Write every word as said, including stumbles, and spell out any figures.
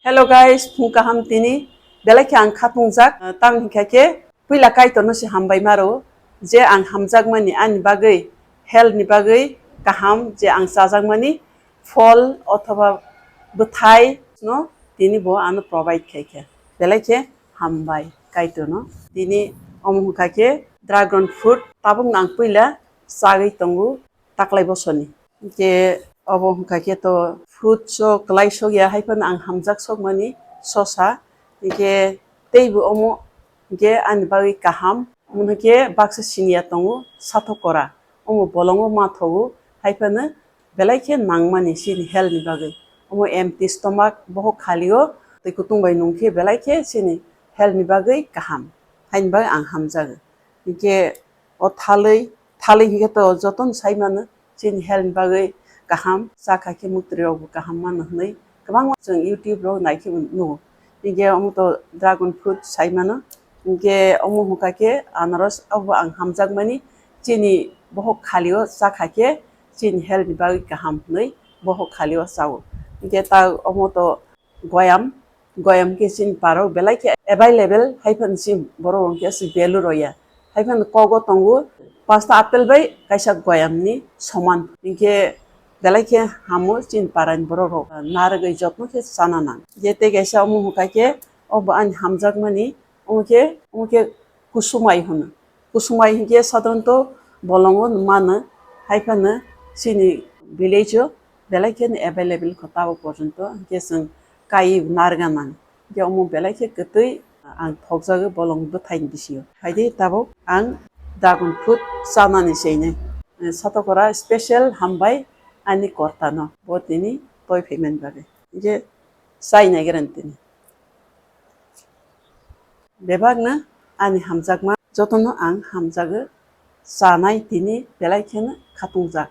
Hello guys, phung kaham tini belai khe ang khatungjak, tamni hwnkha khe puila Kaitorno se hambai maro je ang hamjakmani ani bagwi, health ni bagwi kaham je ang chajakmani phol othoba bwthai no tini bo ano provide khai kha. Belai khe hambai Kaitorno. Tini omo hwnkha khe dragon fruit tabukno ang puila chagwi tongo taklai bosoni. Hwnkhe obo hwnkha khe to fruits o kwlai sok ya, hai phano ang hamjak sokmani sosa. Hwnkhe teibo omo hwnkhe ani bagwi kaham. Omo hwnkhe baksa siniya tongo, sathokora. Omo bolongo ma thogo, hai phano belai khe nangmani chini health ni bagwi. Omo empty stomach, bohok khali o twi kutung bai nung khe belai khe chini health ni bagwi kaham. Haini bagwi ang hamjago. Hwnkhe o thalwi, thalwi hwnkhe to jotono sai mano, chini health ni bagwi kaham, cha kha khe muktwi rok bo kaham mano hwnwi kwbangma chwng YouTube rok nai khe bo nugo. Hwnkhe omo to dragon fruit sai mano, hwnkhe omo hwnkha khe anaros, obo ang hamjakmani chini bohok khali o cha kha khe chini health ni bagwi kaham hwnwi bohok khali o chao. Hwnkhe ta omo to goyam, goyam khe chini parok belai khe available, hai phano chini borok rok khe aswk value rw ya. Hai phano kogo tongo pasta apple bai kaisa goyam ni soman. Hinkhe belai khe hamo chini para ni borok rok narwgwi jotno khe chana nang. Je tei kaisa omo hwnkha khe obo ani hamjakmani, omo khe, omo khe kusumai hwno. Kusumai hinkhe sadharanto bolongo mano, hai phano chini village o belai kheno available kho tabuk porjonto, hinkhe chwng kai narwgna nang. Hinkhe omo belai khe kwtwi ang thokjago bolong bwthaini bisingo. Phaidi tabuk ang dragon fruit chanani chainai. Satokora special hambai ani kortano bo tini toi phaimani bagwi. Hinkhe chai naigra tini. Bebakno ani hamjakma jotono ang hamjago, chanai tini belai kheno khatungjak.